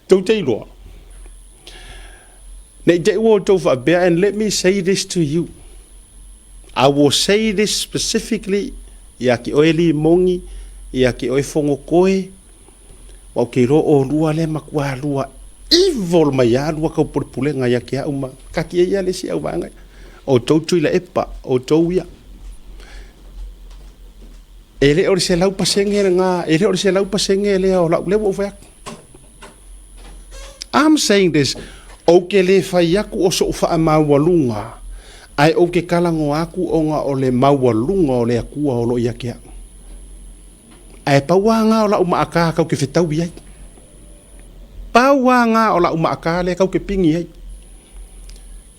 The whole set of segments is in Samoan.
Tou te iloa. Ne i te i ua outou faapea, and let me say this to you. I will say this specifically ia te oe Limogi, ia te oe Fogotoe, aua ou te iloa oulua lea matua lua evil mai lava lua tau pulepulega ia te au ma taatia ia le isi auvaega ia. Outou Tuilaepa, outou ia. E le o le 100% lena, e le o le 100% lea o lau, lea ua ou fai atu. I'm saying this, ou te le fai atu o so'u faamaualuga, ae ou te talanoa atu ona o le maualuga o le Atua o lo o ia te au. Ae pau lava lena o lau maata tatou te fetaui ai. Pau lava lena o lau maata lea tatou te pigi ai.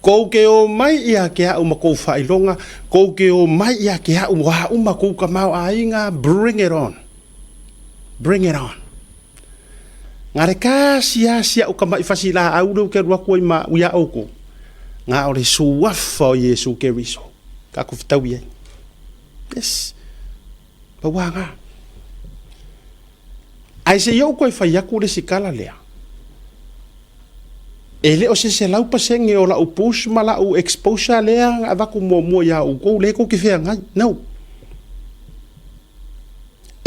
Kou te o mai ia te au ma kou faailoga, kou te o mai ia te au o a uma kou tamaoaiga, bring it on. Bring it on. Na le kasi lava si au tama'i fasilaau lea ou te alu atu ai ma au iā outou, na o le Suafa o Iesu Keriso tatou fetaui ai. Yes. Pau lava lena. Ae se i ou toe fai atu le isi tala lea, e le o se 100% o lau push ma lau exposure lea na avatu muamua ia outou lea tou te feagai. No.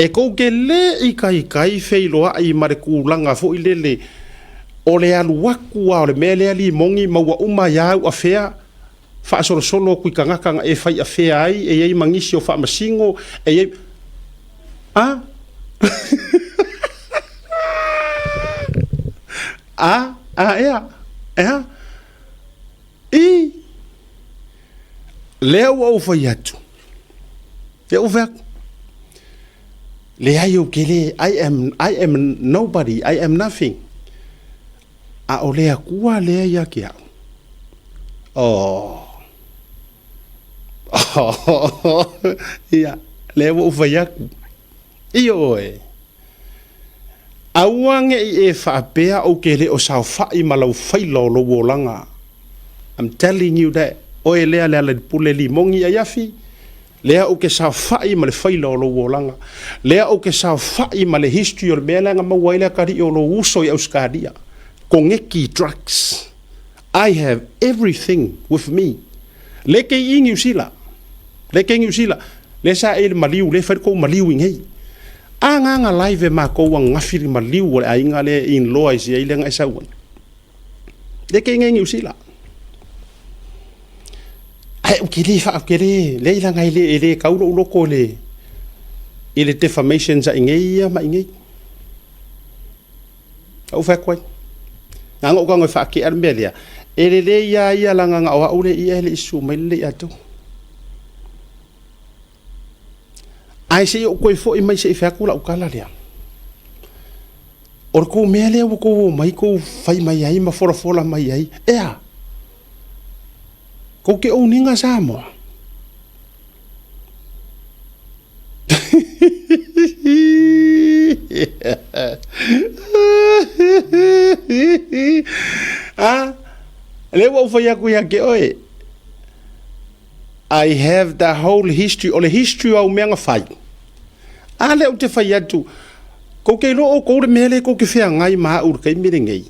E tou te le ikaika feiloai ma le tulaga foi lele o le alu atu lava o le mea lea limogi ma ua uma ai lava au afea faasolosolo atu i tagata na e fai afea ai, e i ai ma nisi o faamasino, e i ai... A? A? A ea? Ea? I? Lea ua ou fai atu. Lea ua fai atu. Leai ou te le, I am nobody, I am nothing. A o le Akua lea ia te au. Oh. Oh. Ia, lea ua ou fai atu. Ioe. Aua ne i e faapea ou te le o saofai ma lau faila o lou olaga. I'm telling you that. Oe lea Lealailepule Limogi Aiafi, Lea ou te saofai ma le faila o lou olaga. Lea ou te saofai ma le history o le mea lea na maua ai le atalii o lou uso i Ausetalia. Koneki drugs. I have everything with me. Le ke i Niu Sila. Le ke i Niu Sila. Le sa e i le maliu, le fai le kou maliu i nei. A nga nga live e makou ananafi le maliu o le aiga lea e in-law ai sia i le nga e sau ai. Le ke i nei Niu Sila. Ae ou te le faa, ou te le, leai leaga e le, e le tau lou loto i le, i le defamations a i nei ia ma i nei. Ou fai atu ai, na ona ou tago e faatea le mea lea, e lelei lava ia leaga na o au le ia e le i susu mai le Atua. Ae se i ou toe foi mai se i fai atu lau tala lea. O le tou mea lea ua tou omai tou fai mai ai ma folafola mai ai, e a? Kou te ouniga Samoa. A, lea ua ou fai atu ia te oe. I have the whole history, o le history o au mea na fai. A lea ou te fai atu, kou te iloa outou le mea lea kou te feagai ma au i le taimi lenei,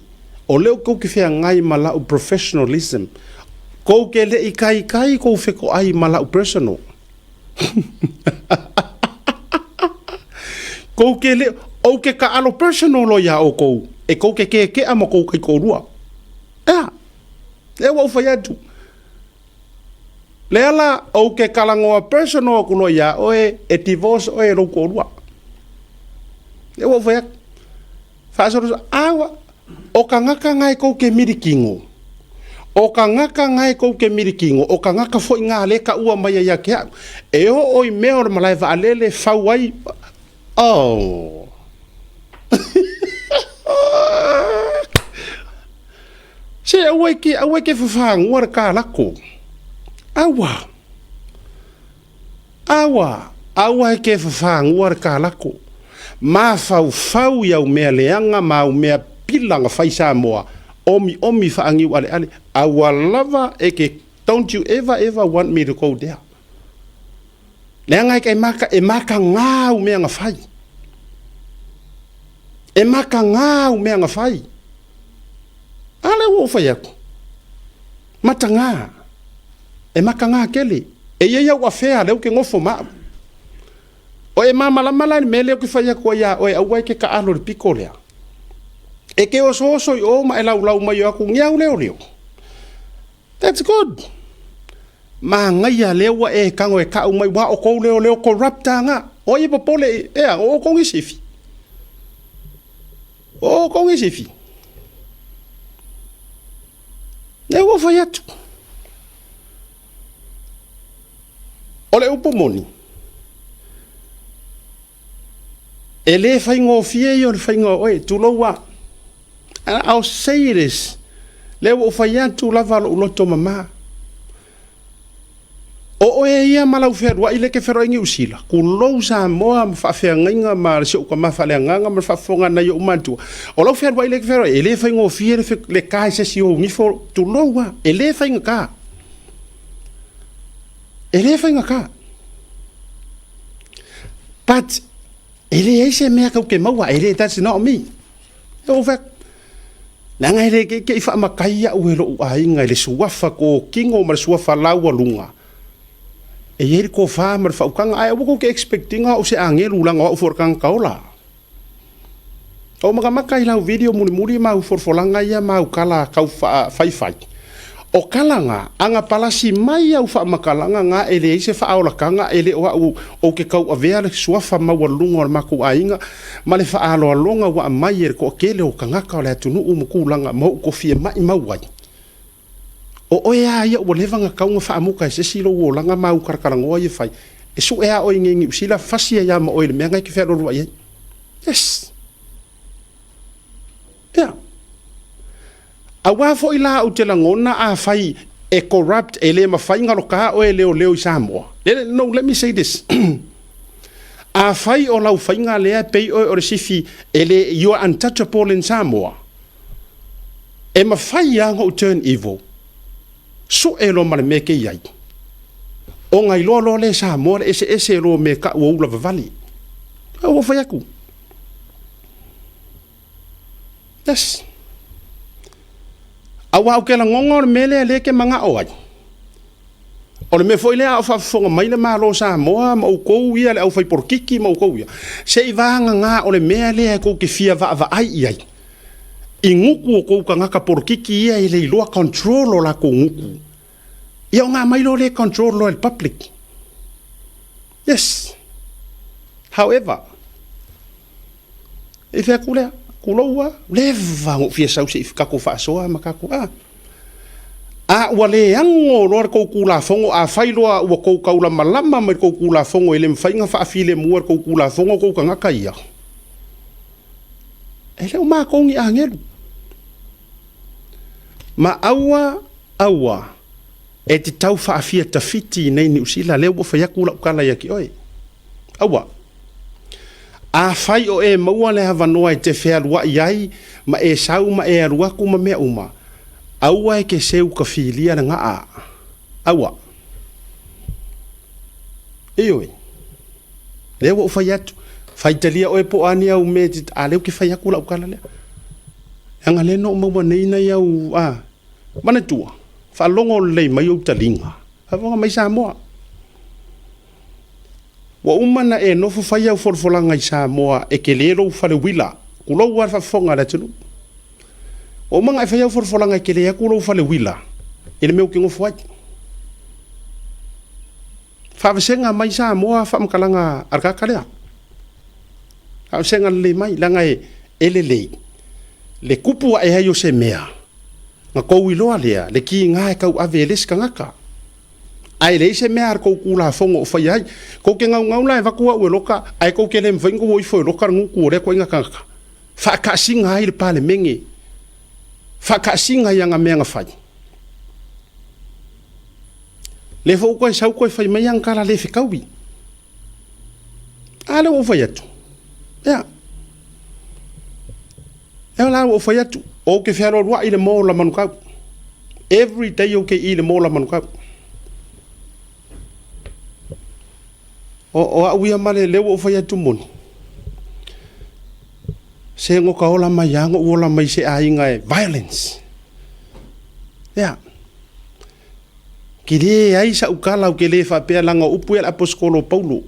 o lea kou te feagai ma lau professionalism, kou te le i kaikai kou fetoai ma lau personal. Kou te le, ou te taalo personal loa iā outou, e kou te kekea ma kou kaitoalua. Ea, lea ua ou fai atu. Leala, ou ke talanoa personal aku loa iā oe, e divorce oe e lou toalua. Lea ua ou fai atu. Faasolosolo, a ua, o tagata na e tou te milikino, o tagata na e tou te milikino, o tagata foi na lea e taua mai ai ia te au. E oo i mea o le malae vaalele fau ai, oh. Se aua e ke, aua e ke whawhāngua le kālako. Aua. Aua. Aua e ke whawhāngua le kālako. Māwhauwhau i au mea leanga ma au mea pila na whai Samoa, omi omi whaangiu ale ale. Aua lava e ke, don't you ever ever want me to go there. Leaga e, e maka, e maka ngā au mea na whai. E mataga au mea na fai. A lea ua ou fai atu. Mataga. E mataga tele. E i ai au afea lea ou te nofo ma au. O e malamalama la i le mea lea ou te fai atu ai ia oe, aua e te taalo i le pito lea. E te osooso i o ma e laulau mai o atu ni au leoleo. That's good. Manaia lea ua e tago e tau mai, ua o tou leoleo corrupt a na. O ai e popole, ea, o outou ni sifi. O outou ni sifi. Lea ua fai atu. O le upu moni, e le faigofie ia o le faiga o oe, tulou a. And I'll say this, lea ua ou fai atu lava lou loto mama. O oe ia ma lau fealuai lea e te fealuai i Niu Sila, tulou Samoa ma faafeagaiga ma si ou tama faaleagaga ma le faafofoga a nai ou matua. O lau fealuai lea e te fealuai, e le faigofie le ta i se isi ou nifo, tulou a, e le faigata. E le faigata. But, e leai se mea tou te maua, e le, that's not me. E ou fai atu, leaga e le keikei faamatai au e lou aiga i le suafa tokino ma le suafa laualuga, e i ai le tofa ma le faautaga, ae aua tou te expect ina o au se agelu leaga o au foi o le tagata ola. Ou matamata i lau video mulimuli ma au folafolaga ia ma au tala tau faifai. O tala na, ana palasi mai au faamatalaga na e leai se faaolataga e le o au ou te tauavea le suafa maualuluga o le matou aiga ma le faaaloaloga ua aumai e le toatele o tagata o le atunuu ma tulaga ma ou tofia maimau ai. O oe a ia ua leva na tau na faamuta e se isi lou olaga ma au talatalanoa ia fai, e sue a oe i nei Niu Sila fasi ai a ma oe i le mea na e te fealualuai ai. Yes. Yeah. Aua foi la ou te lagona afai e corrupt e le mafai na loka oe e leoleo i Samoa. No, let me say this. Afai o lau faiga lea pei oe o le sifi e le, you are untouchable in Samoa. E mafai lava ona ou turn evil. Sue loa ma le mea ke i ai. Ona iloa loa lea e Samoa le eseese loa o mea e tau o ula vavale. Ua ou fai atu. Yes. Aua ou te lagona o le mea lea lea e te manao ai. O le mea foi lea a o faafofoga mai le Malo o Samoa ma outou ia le aufaipolokiki ma outou ia, se i vagana o le mea lea tou te fia vaavaai i ai i gutu o tou tagata polokiki ia e le iloa control o latou gutu, ia ona aumai loa lea e control loa e le public. Yes. However, I fea atu lea, tulou lava, leva ona ou fia sau se i tatou faasoa ma tatou, a. A ua le ago loa le tou Tulafono, afai loa ua tou taulamalama mai le tou Tulafono e le mafai ona faafilemu e le tou Tulafono tou tagata ia, e le o matou ni agelu. Ma aua, aua e te tau faafia tafiti i nei Niu Sila, lea ua fai atu lau tala ia te oe. Aua. Afai o e maua le avanoa e te fealuai ai ma e sau ma e alu atu ma mea uma, aua e ke seu ka filia le gaa. Aua. Ioe. Lea ua ou fai atu, faitalia oe po o a ni au mea e te, a lea ou te fai atu lau tala lea. Leaga lea na ou maua nei nai au, a, manatua, faalogo lelei mai ou taliga, faafofoga mai Samoa. Ua uma ona e nofo fai au folafolaga i Samoa e tele lou fale uila, tulou lava le faafofoga a le atunuu. Ua uma ona e fai au folafolaga e tele atu lou fale uila i le mea ou te nofo ai. Faavasega mai Samoa faamatalaga a le tagata lea. Faavasega lelei mai, leaga e lelei le tupu ae ai o se mea, na tou iloa lea le kiga e tauave e le isi tagata. Ae leai se mea a le tou Tulafono o faia ai. Tou te naunau la e avatu au e loka, ae tou te le mafai ona tou o ifo e loka le gutu o lea ituaiga tagata. Faataasiga ai le Palemene, faataasiga ai ana mea na fai. Lea foi ua toe sau toe fai mai ana tala le fetaui. A lea ua ou fai atu. Ia. Ea la ua ou fai atu, ou te fealualuai i le mall a Manukau. Every day ou te i i le mall a Manukau. O, o au ia ma le, lea ua ou fai atu moni. Se ngo ka ola mai a ngoʻu ola mai se aiga e violence. Ia. Ke le ai sa'u kala ou ke le faapea leaga o upu ia a le Aposetolo o Paulo.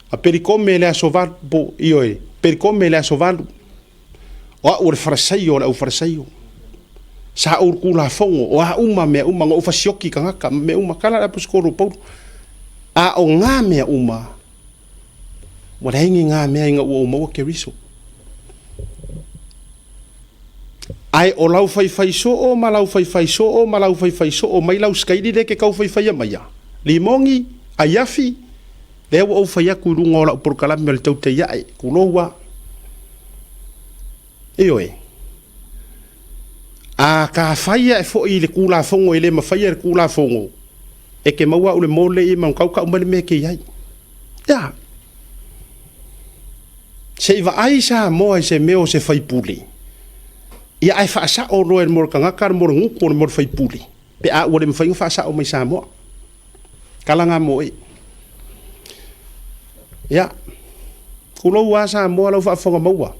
A Pelikome i le aso valu, po, ioe, Pelikome i le aso valu. O a'u o le Farasaio o le au Farasaio. Sa ou Tulafono, o a uma mea uma, na ou fasioki tagata ma mea uma. Tala le Aposetolo o Paulo. A o ngā mea uma, ua leai ni ngā mea ina ua ou maua Keriso. Ae o lau faifai soo ma lau faifai soo ma lau faifai soo mai lau sikaili lea e te tau faifaia maia, limogi, aiafi, lea ua ou fai atu i luga o lau polokalame o le tautai ae, tulou a. Ioe. A ta fai ae foi i le Tulafono e le mafaia e le Tulafono, e te maua au le mole i Manukau tau mai le mea e te i ai. Ia. Se i vaai Samoa i se mea o se faipule, ia ae faasao loa e le mea o le tagata le mea o le gutu o le mea o le faipule, pe a ua le mafai ona faasao mai Samoa. Tala na mo oe. Ia, tulou lava Samoa lau faafofoga maua.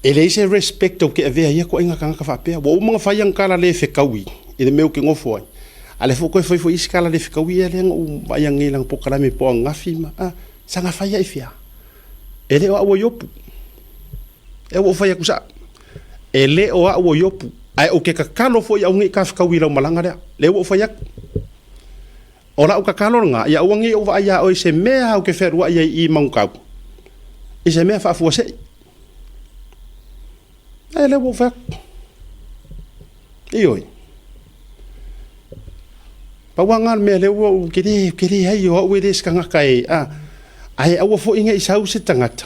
E leai se respect ou te avea i ia ituaiga tagata faapea. Ua uma ona fai ana tala le fetaui i le mea ou te nofo ai, a o lea foi ua toe fai foi isi tala le fetaui ia lea na ou vaai ananei i lana polokalame po o ananafi ma, a, saga fai lava i fea? E le o au o Iopu. Lea ua ou fai atu sao. E le o au o Iopu, ae ou te tatalo foi aua ne i ta fetaui i lau malaga lea. Lea ua ou fai atu. O lau tatalo lena, ia aua ne i ou vaai ia oe i se mea ou te fealuai ai i i Manukau, i se mea faafuasei. Ae lea ua ou fai atu. Ioe. Pau lava lena o le mea lea ua ou tele, tele ai o au e le se tagata e, a, ae aua foi ne i sau se tagata,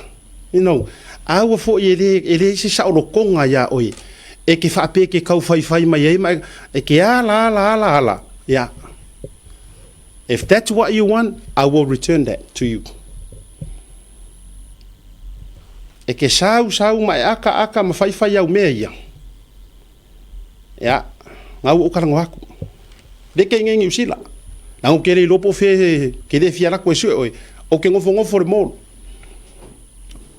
you know, aua foi e le, e leai se saolotoga ia oe e te faapea e te tau faifai mai ai ma e te ala ala ala ala, ia. If that's what you want, I will return that to you. E te sau sau ma e aka aka ma faifai au mea ia. Ia, ngau ua ou talanoa atu. Le ke inge Niu Sila. Leaga ou te le iloa po o fea ke le fia alu atu e sue oe. Ou te nofonofo i le mall.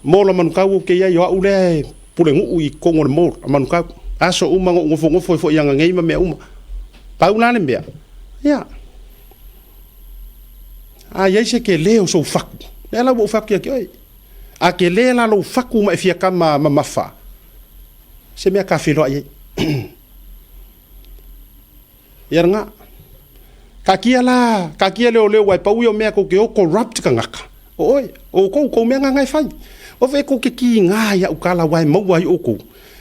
Mall a Manukau ou te i ai, o au lea e pulenuu i totonu o le mall a Manukau. Aso uma na ou nofonofo ai foi i ananei ma mea uma. Pau la le mea, ia, a i ai se tele o sou fatu, lea la ua ou fai atu ia te oe. A tele la lou fatu ma e fia kama mamafa, se mea ta feiloai ai. Ia lena. Taatia la, taatia leoleo aua e pau ia o mea tou te o corrupt tagata. O oe, o outou, tou mea na e fai. O fea tou te kiga i au tala aua e maua ai outou.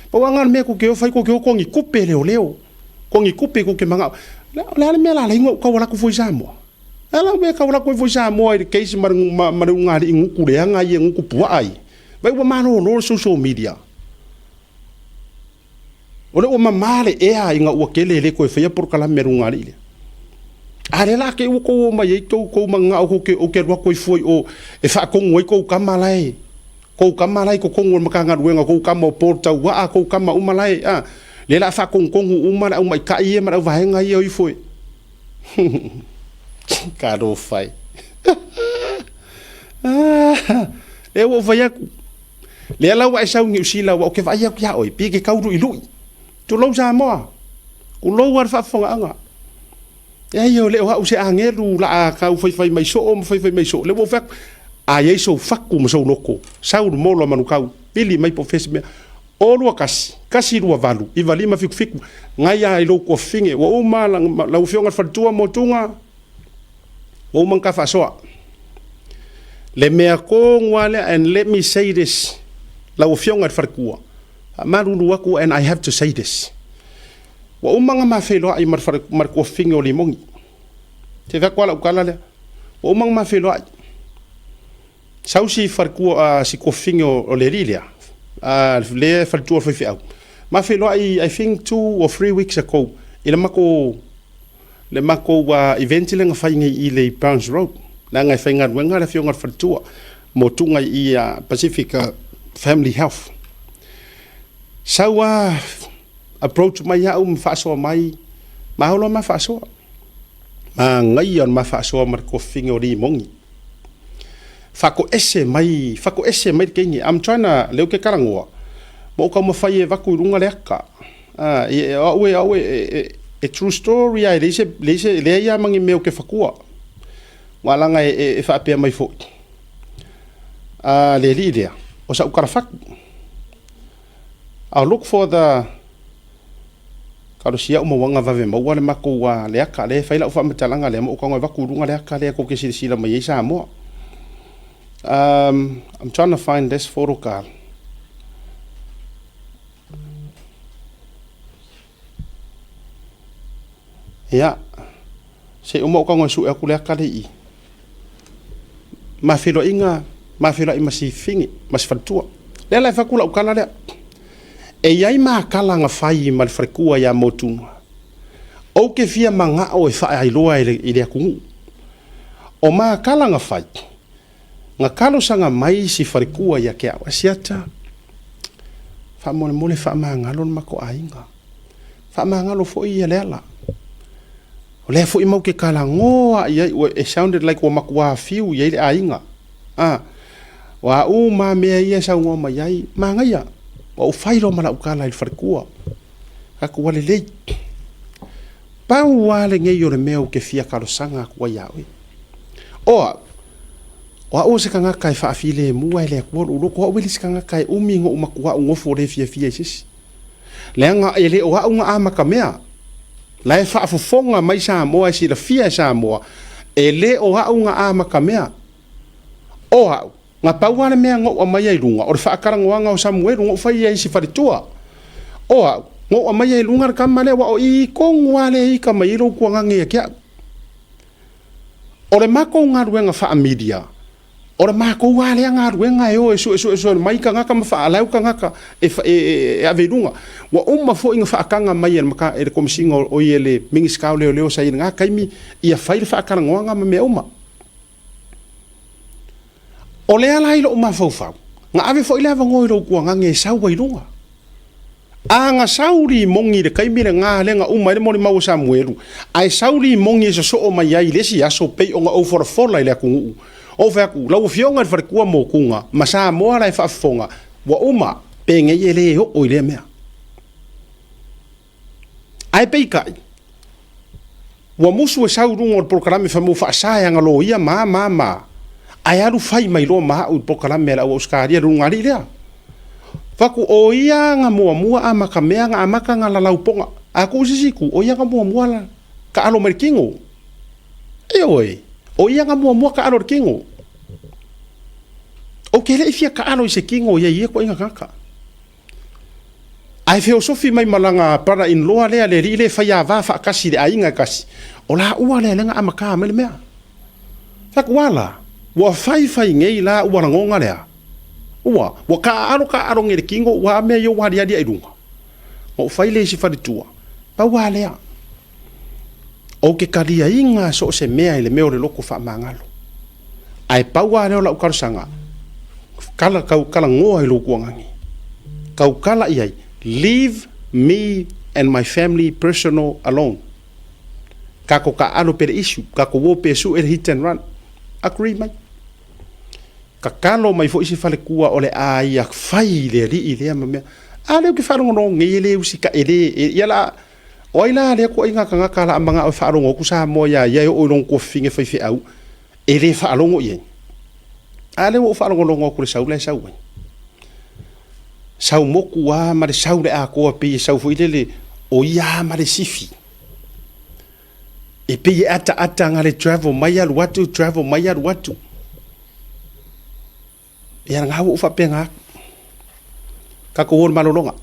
Pau lava lena o le mea tou te o fai, tou te o togi tupe leoleo. Togi tupe tou te manao. O le a le mea o le a ala ai ona ou tau alu atu fua i Samoa? O le a la le mea e tau alu atu ai fua i Samoa i le case ma le ulugalii gutu leaga ia, gutu puaa ia. Vaai ua malolo le social media. O lea ua mama le ea ina ua tele e le toe faia polokalame a le ulugalii lea. A lea la te i ua tou omai ai tou tou mananao tou te ou te alu atu ai fua i o e faatonu ai tou tama la e tou tama la e i totonu o le Matagaluega, tou tama o Paul Tauaa, tou tama uma la e a lea o le a faatonutonu uma le au maitai ia ma le auvaega ia o ifo e Talofa e. Lea ua ou fai atu. Lea la ua e sau i Niu Sila aua ou te vaai atu ia oe, pei e te tau luilui. Tulou Samoa, tulou lava le faafofogaaga. Leai e le o au se agelu o le a tau faifai mai soo ma faifai mai soo. Lea ua ou fai atu, a i ai sou fatu ma sou loto, sau i le mall a Manukau, pili mai po o fea se mea. O 2 1 1 2 8 9 5 7 7, gai lava i lou tuafafine. Ua uma lau Afioga i le faletua Motuga, Ua uma ona ta faasoa. Le mea tonu lava lea, and let me say this, lau Afioga i le faletua, faamalulu atu and I have to say this. Ua uma ona ma feiloai ma le, ma le tuafafine o Limogi. Se i fai atu lava lau tala lea. Ua uma ona ma feiloai. Sau si faletua, si tuafafine o le alii lea, lea e faletua o le faifeau, ma feiloai I think 2 or 3 weeks ago i le matou le matou event lea na fai nei i le Burns Road, leaga e faigaluega le afioga i le faletua mo tuga i Pacific Family Health. Sau a approach mai au ma faasoa mai, ma olo ma faasoa. Manaia o le ma faasoa ma le tuafafine o Limogi. Faatoese mai, faatoese mai le teine. I'm trying to, lea ou te talanoa, ma ou taumafai e avatu i luga le ata. O au e, au e, e true story lava, e leai se, leai se, leai lava ma ni mea ou te fatua. Aua leaga e faapea mai foi, le alii lea, o sau talafatu. I'll look for the Talosia au mauaga vave maua le matou le ata lea e fai lau faamatalaga lea ma ou tago e avatu i luga le ata lea tou te silasila mai ai Samoa. I'm trying to find this photo card. Ia, se i uma ou tago e sue atu le ata lea i i. Ma feiloaiga, ma feiloai ma si fine, ma si faletua. Lea la e fai atu lau tala lea. E i ai matala na fai ma le faletua ia Motuna. Ou te fia manao e faailoa i le atunuu. O matala na fai, na talosaga mai si faletua ia te au, Asiata, faamolemole faamagalo le matou aiga. Faamagalo foi ia Leala. O lea foi matou te talanoa i ai, it sounded like ua matua fiu i ai le aiga. O a uma lava mea ia e saunoa mai ai, manaia, ua ou fai loa ma lau tala i le faletua, tatou ua lelei. Pau lava lenei o le mea ou te fia talosaga atu ai ia oe. O au, o au o se tagata e faafilemu lava e le Atua lou loto, o au e le se tagata e umi ona ou matuaʻu nofo le fiafia i se isi. Leaga e le o au na amatamea. La e faafofoga mai Samoa e silafia e Samoa, e le o au na amatamea. O au, na pau lava le mea na ou aumaia i luga, o le faatalanoaga o Samuelu na ou faia i si faletua. O au, na ou aumaia i luga le tama lea, aua o i tonu lava lea e ita mai ai lou tuagage ia te au. O le matou galuega faa-media, O le matou lava lea galuega e o e suesuesue mai tagata ma faalau tagata e ave i luga. Ua uma foi ona faataga mai e le Komesina o i e le Minisita o Leoleo sa i ai i lena taimi ia fai le faatalanoaga ma mea uma. O lea la i lou mafaufau, na ave foi le avanoa i lou tuagage e sau ai i luga. A na sau limoni i le taimi lena lea na uma ai le molimau a Samuelu, ae sau limoni e sosoo mai ai i le isi aso pei ona ou folafola i le atunuu, ou fai atu, Lau Afioga i le Faletua Motuna ma Samoa la e faafofoga, ua uma, penei e le oo i lea mea. Ae peitai, Ua musu e sau i luga o le polokalame fai mai ua faasa e ana loia ma ma ma, ae alu fai mai loa ma au i le polokalame a le au Ausetalia i le ulugalii lea. Fai atu, o ia na muamua amata mea na amata na lalau poga. A tuu i se isi itu, o ia na muamua taalo mai i le tino. Ioe, o ia na muamua taalo i le tino. Ou te le i fia taalo i se tino i ai ia ituaiga tagata. Ae feosofi mai ma lana brother in law lea, le alii lea e faiava faatasi i le aiga e tasi, o laua lea lea na amata mai le mea. Fai atu, a la, ua fai fai nei la ua lagona lea, ua, ua taaalo taaalo nei i le tino, ua a mea ia ua aliali ae i luga. Na ou fai lea i si faletua, pau a lea, Ou te taliaina so o se mea i le mea o le loto faamagalo. Ae pau lava lea o lau talosaga, kala, tau talanoa i lou tuagage. Tautala i ai, leave me and my family personal alone. Tatou taaalo pea le issue, tatou o pea e sue le hit and run. Agree mai. Tatalo mai foi si faletua o le a ia fai i le alii lea ma mea. A lea ou te faalogologo nei e le usita, e le, e, ia la, O ai la lea ituaiga tagata o le a manao e faalogo atu Samoa iā ia e oo i lona tuafafine faifeau e le faalogo i ai? A lea ua ou faalogologo atu i le sau la e sau ai. Sau motu lava ma le sau le atoa pei e sau foi lele o ia lava ma le sifi. E pei e ataata na le travel mai alu atu, travel mai alu atu. Ia lena ua ou faapena atu. Tatou o i le malologa.